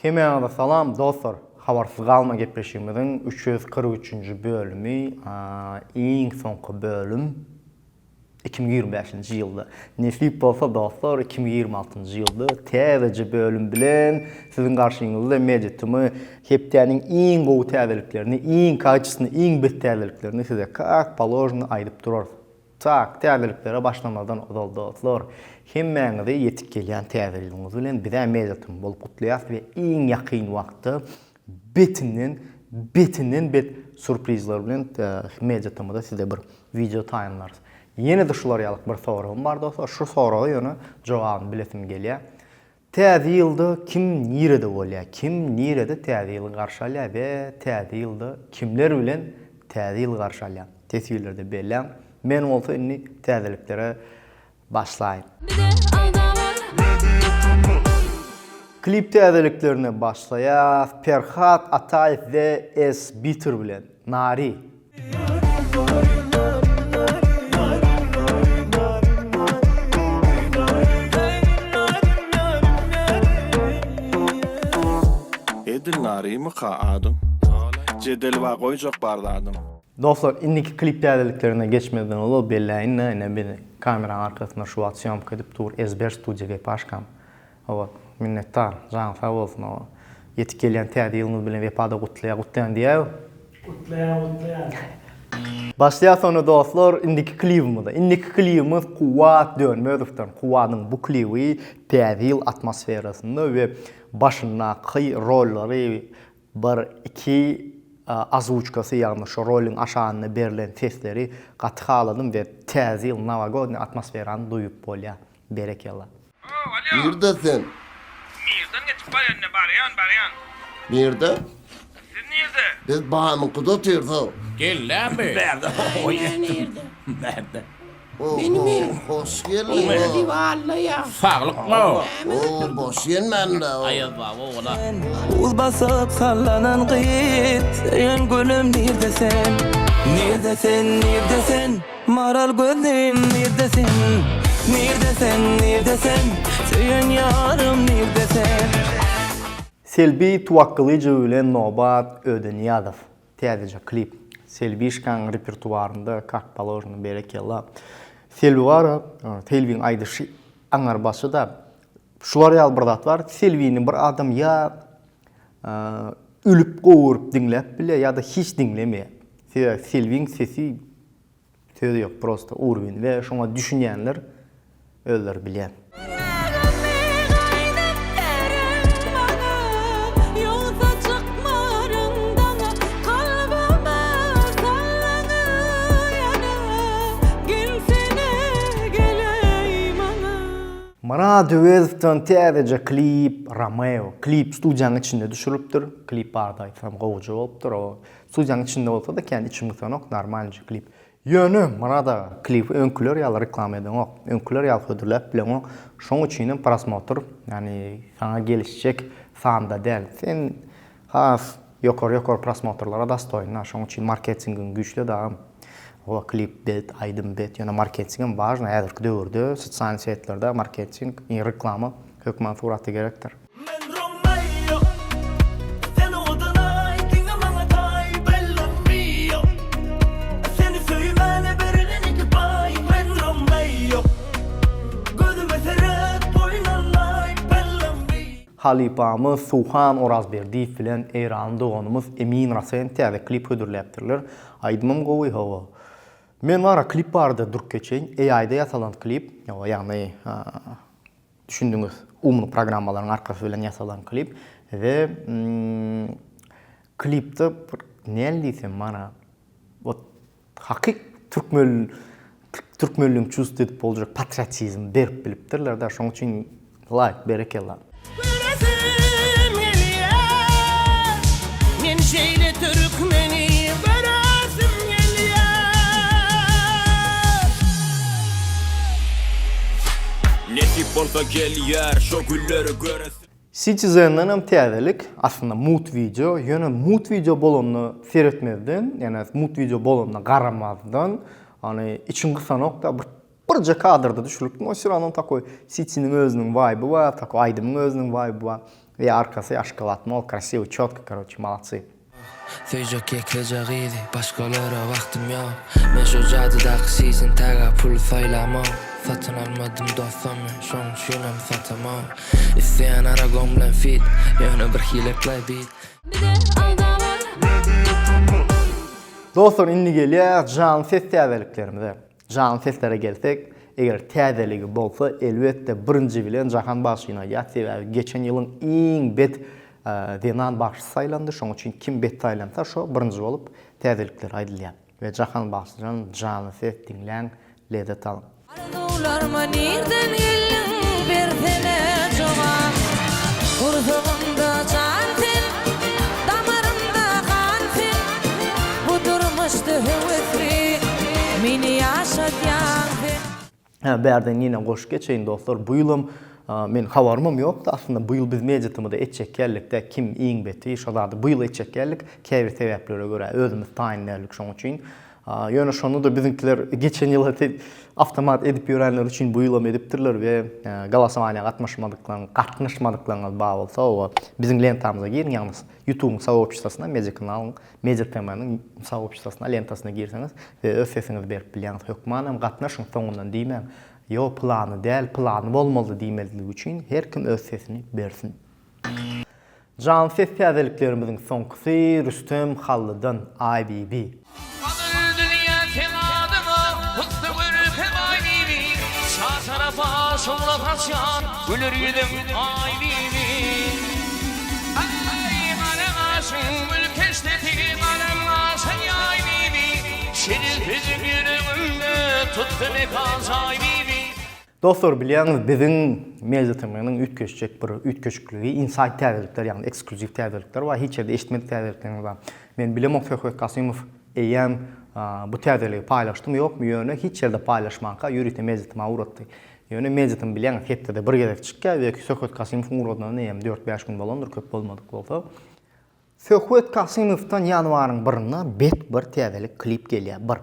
Hemmäňize salam dostlar! Habarsyz galma gepleşigimiziň 343-nji bölümi, iň soňky bölüm 2025-nji ýylda. Nesip bolsa dostlar 2026-njy ýylda täzeje bölüm bilen siziň garşyňyzda Media TM hepdäniň iň gowy täzeliklerini, iň kaçestny, iň bet täzeliklerini size kak položno aýdyp durarys. Tak, täzeliklere başlamazdan ozal dostlar, hemmäňizi ýetip gelýän täze ýylyňyz bilen bizä Media-Tm bolup gutlaýas we iň ýakyn wagtda betinden, betinden bet surprizler bilen Media-Tm-da size bir wideo taýynlarys. Ýene-de şular ýalyk bir soragym bar dostlar, şu soraga ýöne jogabyny bilesim gelýär. Täze ýylda kim nirede bolýar? Kim nirede täze ýyly garşy alýar we täze ýylda kimler bilen täze ýyly garşy alýar? Teswirlerde belläň. Men bolsa indi täzeliklere başlaýyn. Klip täzeliklerine başlaýas. Perhat Ataýew we S-Bitter bilen Nari. Edil Narymyka adyň? Jedel bar goýjak bar zadyň. Dostlar indiki klip täzeliklerine geçmezden ozal belläýin-de ine biz kameranyň arkasynda şu wagt sýomka edip dur Ezber studiýa Wepaşkam. Hawa, minnetdar. Janyň sag bolsun, hawa. Ýetip gelýän täze ýylyňyz bilen Wepa-da gutlaýar, gutlaýan diýäýew. Gutlaýan, gutlaýan. Başlaýas onda dostlar indiki klibimize. Indiki klibimiz Kuwwat Dönmezowdan. Kuwwadyň bu klibi täze ýyl atmosferasynda we başyndaky rollary bir iki ozwuçkasy ýagny şo rolyň aşagynda berlen sesleri gaty haladym we täze ýyl nowogodnyý atmosferany duýup bolýar. Berekella. Nirde sen? Mirden geçip barýan ine barýan barýan. Nirde? Siz nirde? Biz baýymyňkyda otyrys-ow. Gellämi? Bärde oý etdim. Bärde. Oho, hoş geldiň. Saglykmy? O, boş gelmändir-ä. Aýaz baba ola. Buz basyp sallanan gyz Söýen gülüm nirde sen Nirde sen nirde sen Maral gözlim nirde sen Nirde sen nirde sen Söýen ýarym nirde sen. Selbi Tuwakgylyjowa bilen Nobat Ödenyýazow täzeje klip. Selbişkaň repertuarynda kak položeno berekella. Selbi bara Selbiň aýdyşy aňarbaşy-da şular ýaly bir zat bar Selbini bir adam ýa ölüp gowuryp diňläp bilýär ýa-da hiç diňlemeýär. Sebäbi Selbiň sesi Söz ýok prosta urwin we şoňa düşünýänler özleri bilýän. Nägami gaýdyp bereň maňa, Ýogsa çykmaryn daňa, Kalbyma sallaň ýene, Gelsene geleý maňa. Myrat Öwezowdan täzeje klip Romeo. Klip studiýanyň içinde düşürilipdir. Klip barada aýtsam gowuja bolupdyr. O Studiýanyň içinde bolsada kän içim gysanok normalnyja klip. Ýöne Myrat aga klipi öňküler ýaly reklama edeňok. Öňküler ýaly hödürläp bileňok. Şoň üçinem prosmotr ýagny saňa gelişjek sanda däl. Sen has ýokary ýokary prosmotrlara dostoýna. Şoň üçin marketingiň güýçledi agam. Owa klip bet, aýdym bet ýöne marketingem wažno häzirki döwürde sosialnyý setlerde marketing i reklama hökman suratda gerekdir. Men Romeo, sen owadan-aý, diňe maňa taý, Bella mio. Seni söýmäne berlen iki paý, Men Romeo, gözüme seret, boýun alaý, Bella mio. Halypamyz Suhan Orazberdiýew bilen eýranly doganymyz Emin Rasen täze klip hödürläpdirler. Aýdymam gowy hawa. Men wara klip barada durup geçeýin. AI-da ýasalan klip, hawa ýagny Düşündiňiz, umyny programmalaryň arkasy bilen ýasalan klip we klipde bir näl diýsem mana wot hakyk türkmen türkmenligiň çувstw edip boljak patriotizm berip bilipdirler-de şoň üçin laýk berekella. Göresim gelýär Men şeýle türkmeni göresim gelýär. Nesip bolsa gelýär şo gülleri göresim. Citizen-denem täzelik, aslynda mut wideo, ýöne mut wideo bolanyna seretmezden, ýagny mut wideo bolanyna garamazdan, hany içiň gysanok-da bir. Birje kadrda düşürilipdi, no wse rawno takoý sitiniň özüniň waýby bar, takoý aýdymyň özüniň waýby bar. We arkasy Aşgabat mol, krasiwo, çotko, karoçe, malatsy. Söýjek ýekeje gyzy, başgalara wagtym ýok. Men şu jadydaky season täga pul saýlamok. Satyn almadym dostamy, şoň üçinem satamok. Isleýän aragom bilen feat, ýöne bir hileklaý beat. Bize aldama. Dostlar indi gelýär janly ses täzeliklerimize. Janly seslere gelsek, eger täzeligi bolsa elbetde birinji bilen Jahan bagşyny aýdýas sebäbi geçen ýylyň iň bet zenan bagşysy saýlandy şoň üçin kim bet saýlansa şo birinji bolup täzelikler aýdylýar we Jahan bagşydan janly ses diňläň lezzet alyň. Arzuwlaryma nirden geldiň bersene jogap Gursagymda jan sen damarymda gan sen Bu durmuşda höwesli meni ýaşadýaň sen. Hä bärden ýene goşup geçeýin dostlar bu ýylam men habarymam ýokdy aslynda bu ýyl biz media-tmda etjek gellikdä kim iň beti şo zady bu ýyl etjek geldik käbir sebäplere görä özümiz taýyn däldik şoň üçin ýöne şonda-da biziňkiler geçen ýyl awtomat edip ýörenleri üçin bu ýylam edipdirler we golosowaniýa gatnaşmadyklaryň gatnaşmadyklaryňyz bar bolsa oba biziň lentamyza giriň ýagny ýutubyň soobşestwosyna media kanalyň Media TM-niň soobşestwosyna lentasyna girseňiz we öz sesiňizi berip bilýäňiz. Hökmanam gatnaşyň soňundan diýmäň. Ýo pylany däl pylany bolmalydy diýmezligi üçin her kim öz sesini bersin. Janly ses täzeliklerimiziň soňkusy Rüstem Hallydan Aýbibi. Adyl dünýä seň adyňa tutdy görkem Aýbibi Şa tarapa şowla saçýan güler ýüzüň Aýbibi Aý gara gaşyň gül keşdesi galam gaşyň Aýbibi Şirin sözüň ýüregimde tutdy mekan Aýbibi Dostlar bilýäňiz biziň Media TM-niň üýtgeşjek bir üýtgeşikligi inside täzelikler ýagny eksklýuziw täzelikler bar hiç ýerde eşitmedik täzelikleriňiz bar. Men bilemok Söhbet Kasymow eýýäm bu täzeligi paýlaşdymy ýokmy ýöne hiç ýerde paýlaşmanka ýörite Media TM-a ugratdy. Ýöne Media TM bilýäňiz hepdede bir gezek çykýar we Söhbet Kasymowyň ugradanyna eýýäm dört-bäş gün bolandyr köp bolmadyk bolsa. Söhbet Kasymowdan ýanwaryň birinde bet bir täzelik klip gelýär bir.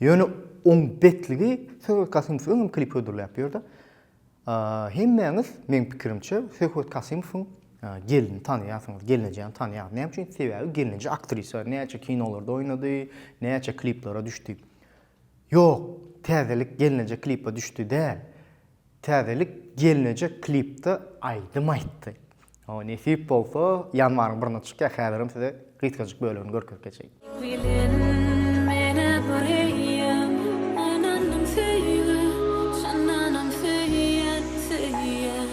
Ýöne oň betligi Söhbet Kasymow öňem klip hödürläp ýördi. Hemmäňiz meň pikirimçe Söhbet Kasymowyň gelnini tanaýarsyňyz, gelnejäni tanaýaňyz. Näme üçin? Sebäbi gelneje aktrisa, näçe kinolarda oýnady, näçe kliplere düşdi. Ýok, täzelik gelneje klipe düşdi däl. Täzelik gelneje klipde aýdym aýtdy. Hawa nesip bolsa ýanwaryň birinde çykýar häzirem size gysgajyk bölegini görkezip geçeýin. Bilen menä bir eýýäm ynandym söýgä çyndanam söýýän söýýän.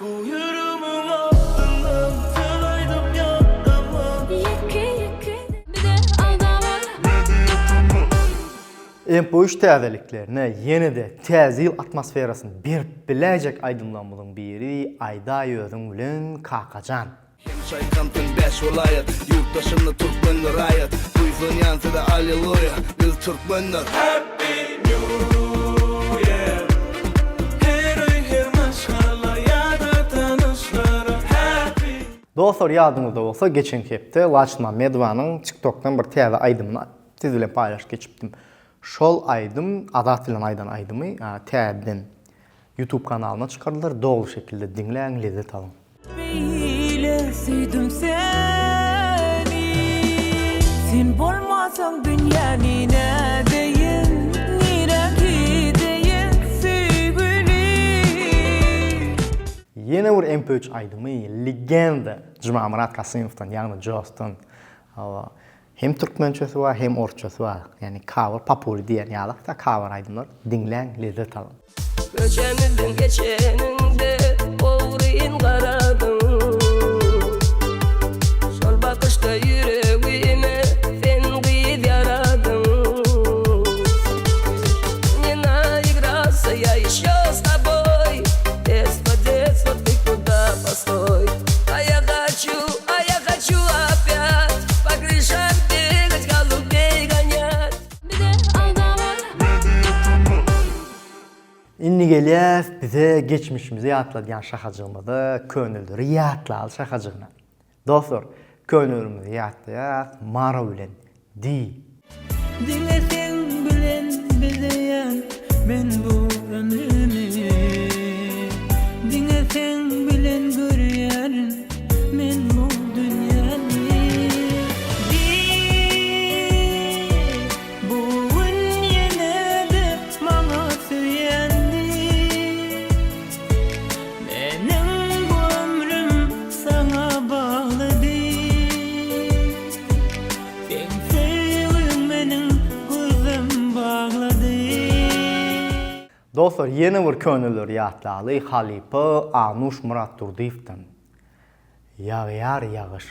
Bu ýüregimiň astyndan söz aýdyp ýatlamam. Ýeke ýekeden bize aldama. MP3 täzeliklerine ýene-de Täze ýyl atmosferasyny berip biläýjek aýdymlarymyzyň biri Aýdaý özüň bilen Kakajan. Hem çaýkansyn bäş welaýat, Ýurt daşynda türkmenler raýat, Buýsanýan size Alleluýa, Biz türkmenler. Happy New Year Her öý her maşgala ýa-da tanyşlara Happy Dostlar ýadyňyzda bolsa geçen hepde Laçyn Mammedowanyň TikTokdan bir täze aýdymyny Siz bilen paýlaşyp geçipdim. Şol aýdym Azat bilen aýdan aýdymy täzeden YouTube kanalyna çykardylar doly şekilde diňläň lezzet alyň. Beýle söýdüm seni Sen bolmasaň dünýäni nädeýin Nirä gideýin söýgülim. Ýene bir MP3 aýdymy legenda Jumamyrat Kasymowdan ýagny Josdan hawa Hem türkmençesi bar hem orsçasy bar. Ýagny cover popuri diýen ýalakda cover aýdymlar diňläň lezzet alyň. Köçemizden geçeniňde ogryn garadyň Şol bakyşda ýüregime sen gyz ýaradyň Ne naigrasy ýa ýeşo s toboý Detstvo detstvo ty kuda postoý A ýa haçu a ýa haçu opýat Pa kryşam begat golubey ganýat. Bize aldama. Indi gelýäs bize geçmişimizi ýatladýan şahajygymyza, köneleri ýatlaly şahajygyna. Dostlar, könelerimizi ýatlaýas Maro bilen Diý. Diňe seň bilen bezeýän. Men bu ömrümi Diňe seň bilen görýärin Men bu dünýäni Diý bu gün ýene-de maňa söýýän diý Meniň bu ömrüm saňa bagly diý Seň söýgiň meniň gözüm baglady. Dostlar ýene bir köneleri ýatlaly halypa Anuş Myratdurdyýewden Ýagýar ýagyş.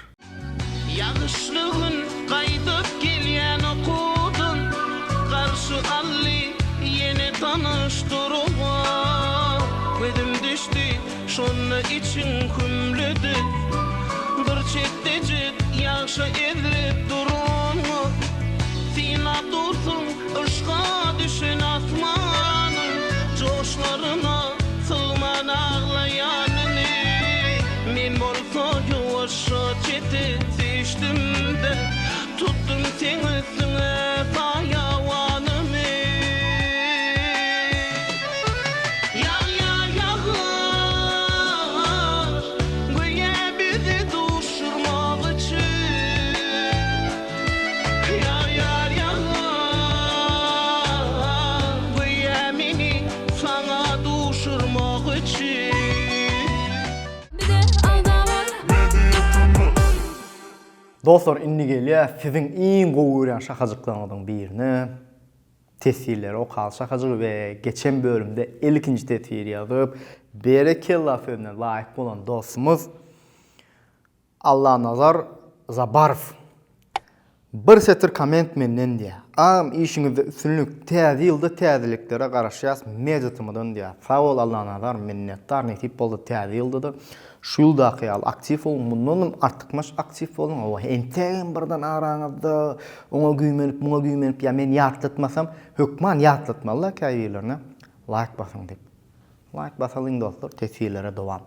Ýagyşly gün gaýdyp gelýän okuwdan Garşy aldy ýene tanyş duruga Gözüm düşdi şonda içiň hümledi Bir çetdejik ýagşa ezilip duranyňa Synlap dursuň yşka düşen asmanyň Joşlaryna sygman aglaýanyny Men bolsa ýuwaşja çete süýşdüm-de Tutdum seň üstüňe saýawanymy Ýagýar ýagyş, göýä bizi duşurmak üçin. Ýagýar ýagyş, göýä meni saňa duşurmak üçin. Bize agza bol. Dostlar indi gelýär siziň iň gowy görýän şahajyklaryňyzyň birine. Teswirleri okaly şahajygy we geçen bölümde ilkinji teswiri ýazyp, berekella sözüne laýyk bolan dostumyz Allanazar Zabarow. Bir setir komment menden diýýär. Agam işiňizde üstünlik, täze ýylda täzeliklere garaşýas Media-TM-dan diýýär. Sag bol Allanazar, minnetdar, nesip bolsa täze ýylda-da şu ýyldaky ýaly aktiw boluň, mundanam artykmaç aktiw boluň, hawa entegem birden araňyzda Oňa güýmenip, muňa güýmenip ýa men ýatlatmasam, hökman ýatlatmaly-da käbirlerine laýk basyň diýip. Laýk basalyň dostlar, teswirlere dowam.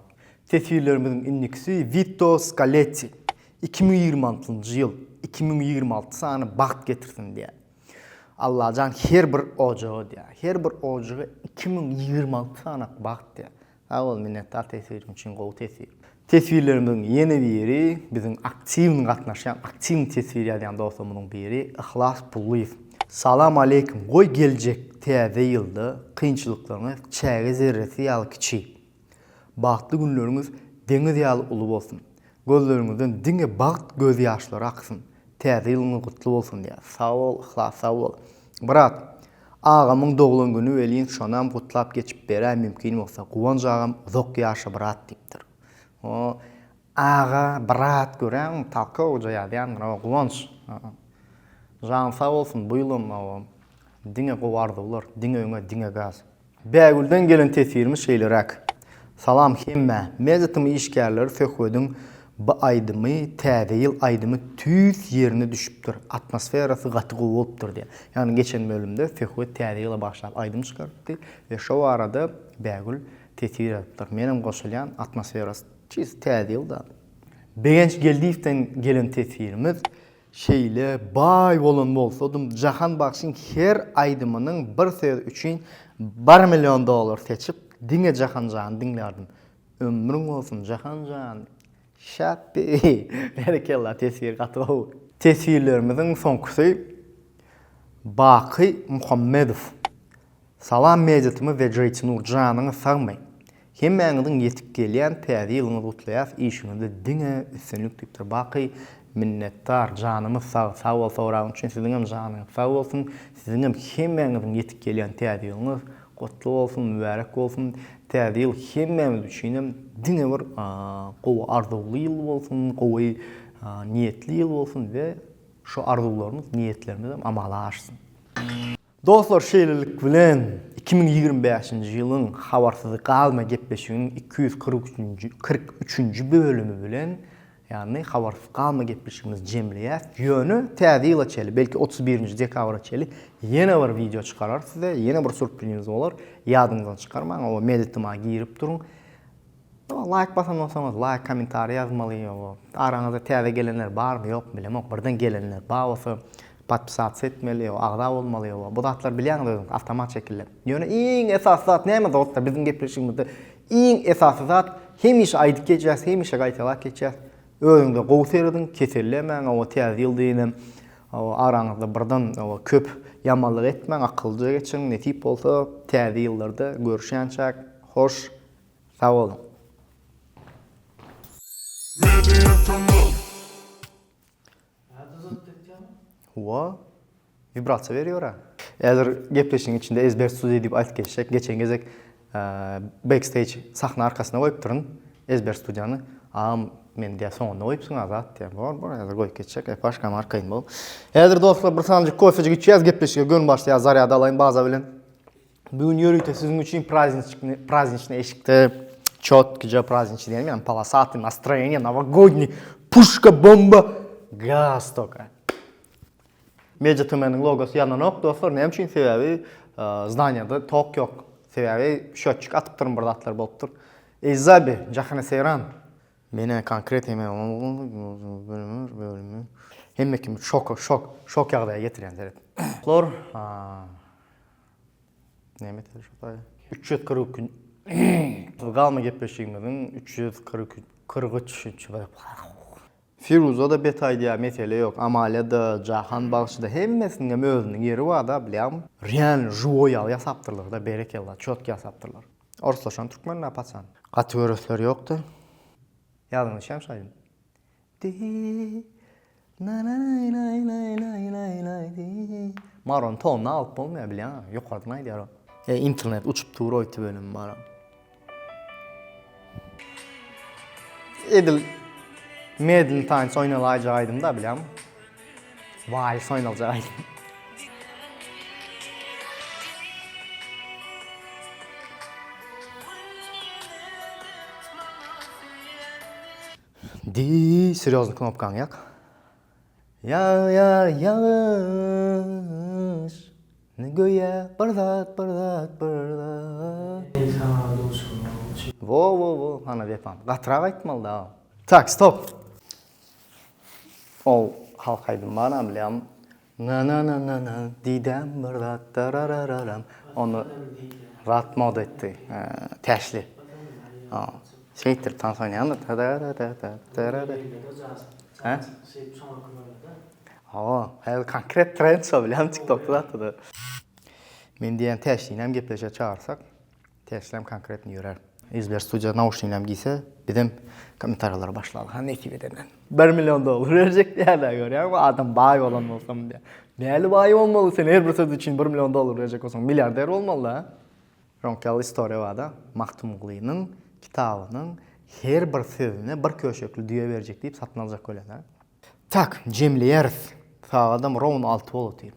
Teswirlerimiziň indikisi Witto Skaletti. 2026-njy ýyl 2026 sany bagt getirsin diýýär. Allajan her bir ojaga diýýär. Her bir ojaga 2026 sanak bagt diýýär. Sag bol minnetdar teswiriň üçin gowy teswir. Teswirlerimiziň ýene biri biziň aktiwny gatnaşýan aktiwny teswir ýazýan dostlarymyzyň biri Yhlas Pullyýew. Salam aleýkum goý geljek täze ýylda kynçylyklaryňyz çäge zerresi ýaly kiçi. Bagtly günleriňiz deňiz ýaly uly bolsun. Gözleriňizden diňe bagt göz ýaşlary aksyn. Täze ýylyňyz gutly bolsun diýýär. Sag bol Yhlas sag bol. Brat Agamyň doglan güni welin şonam gutlap geçip beräý mümkin bolsa Guwanç agam uzak ýaşa brat diýipdir. O aga brat göräň talkowja ýazýandyr o Guwanç. Janyň sag bolsun bu ýylam o diňe gowy arzuwlar diňe öňe diňe gaz. Bägülden gelen teswirimiz şeýleräk. Salam hemmä. Media-tm işgärleri söhbediň bu aýdymy täze ýyl aýdymy tüýs ýerine düşüpdir. Atmosferasy gaty gowy bolupdyr diýýär. Ýagny geçen bölümde Söhbet täze ýyla bagyşlap aýdym çykarypdy we şo barada Bägül teswir ýazypdyr. Menem goşulýan atmosferasy çist täze ýylda. Begenç Geldiýewden gelen teswirimiz Şeýle baý bolan bolsadym Jahan bagşyň her aýdymynyň bir sözi üçin bir million dollar seçip diňe Jahanjany diňlärdim. Ömrüň bolsun Jahanjan. Şäpbi. Berekella teswir gaty gowy. Teswirlerimiziň soňkusy Baky Muhammedow. Salam Media-tm we Jeýtinur janyňyz sagmy? Hemmäňiziň ýetip gelýän täze ýylyňyzy gutlaýas işiňizde diňe üstünlik diýipdir Baky minnetdar janymyz sag sag bol soragyň üçin siziňem janyňyz sag bolsun siziňem hemmäňiziň ýetip gelýän täze ýylyňyz gutly bolsun mübärek bolsun täze ýyl hemmämiz üçinem diňe bir gowy arzuwly ýyl bolsun gowy niýetli ýyl bolsun we şu arzuwlarymyz niýetlerimizem amala aşsyn. Dostlar şeýlelik bilen 2025-nji ýylyň Habarsyz galma gepleşiginiň 243-nji 43-nji bölümi bilen ýagny Habarsyz galma gepleşigimizi jemleýäs. Ýöne täze ýyla çenli belki 31-nji dekabra çenli ýene bir wideo çykararys size, ýene bir sürprizimiz bolar. Ýadyňyzdan çykarmaň, oba Meditima girip duruň. Laýk basan bolsaňyz laýk kommentariý ýazmaly. Araňyzda täze gelenler barmy ýokmy bilemok. Birden gelenler bar bolsa. Podpisatsa etmeli, agza bolmaly, bu zatlary bilýäňiz özüňiz awtomat şekilde. Ýöne iň esasy zat näme dostlar biziň gepleşigimizde iň esasy zat hemişe aýdyp geçýäs, hemişe gaýtalap geçýäs. Özüňize gowy serediň, kesellemäň, oba täze ýyl diýinem araňyzda birden köp ýamanlyk etmäň, akyllyja geçiriň, nesip bolsa täze ýyllarda görüşýänçäk hoş sag boluň. Hawa. Wibrasiýa berýär-ä. Häzir gepleşigiň içinde ezber studiýa diýip aýdyp geçjek. Geçen gezek backstage sahna arkasyna goýupdyryn ezber studiýany. Agam meni diýýär soňunda goýupsyň a zat diýýär. Bor bor häzir goýup geçjek. Epaşkam arkaýyn bol. Häzir dostlar bir sanyjyk kofejik içýäs gepleşige göni başlaýas zarýad alaýyn baza bilen. Bu gün ýörite siziň üçin prazdniçni prazdniçni eşikde çotkyja prazdniçni diýelim ýagny polosatyý nastroýeniýe nowogodniý puşka bomba gaz toka. Media TM-niň logosy ýananok dostlar näme üçin sebäbi zdaniýada tok ýok sebäbi şötçik atypdyryn bir zatlar bolupdyr. Eýzabi Jahana Seýran Menä konkretno men hemme kimi şoka şok şok ýagdaýa getirýän seret. Dostlar Näme etdi şu taýy? 342 Galma gepleşigimiziň 342 43 Firuza-da bet aýdýar, mesele ýok. Amalia-da, Jahan bagşy-da hemmesiniňem özüniň ýeri bar-da, bilýäňmi? Realno živoý ýaly ýasapdyrlar-da, berekella, çotki ýasapdyrlar. Orslaşan türkmen-dä paçan. Gaty göresleri ýokdy. Ýadyňa düşýärmi şu aýdym? Di na na nay nay nay nay nay nay di. Maron tonuna alyp bolmaýar bilýäňmi? Ýokardan aýdýar o. E internet uçup dur oýty bölüm bar. Edil Medlin Times oýnalaýjak aýdym da bilýäňmi? Wals oýnaljak aýdym. Di, serýozny knopkaňy ýak. Ýagýar ýagyş, göýä bir zat, bir zat, bir zat. Meni saňa duşurmak üçin. Wo, wo, wo, hana Wepan. Gatyrak aýtmaly da. Tak, stop. Ol halk aýdym bar-a bilýäňmi? Na-na-na-na-na, didäm bir zat, dararararam. Ony rat moda etdi. Täşli. Şeýtdirip tans oýnaýandyr. Ta-da-da-da-da-da-da. Hä? Hawa, häzir konkret trend şo bilýäňmi TikTokda zatda-da. Men diýýän Täşlinem gepleşige çagyrsak. Tersinem konkretno ýörär. Ezber studiýa nauşniginem giýse bizem kommentariýalara başlaly ha nesip edenden. Bir million dollar berjek diýýärler görýäňmi adam baý bolan bolsam diýýär. Näli baý bolmaly sen her bir söz üçin bir million dollar berjek bolsaň milliarder bolmaly da. Şoňky ýaly istoriýa barda Magtymgulynyň kitabynyň her bir sözüne bir köşekli düýe berjek diýip satyn aljak bolýarlar. Tak, jemleýäris. Sagadam rown 6 bolup otyr.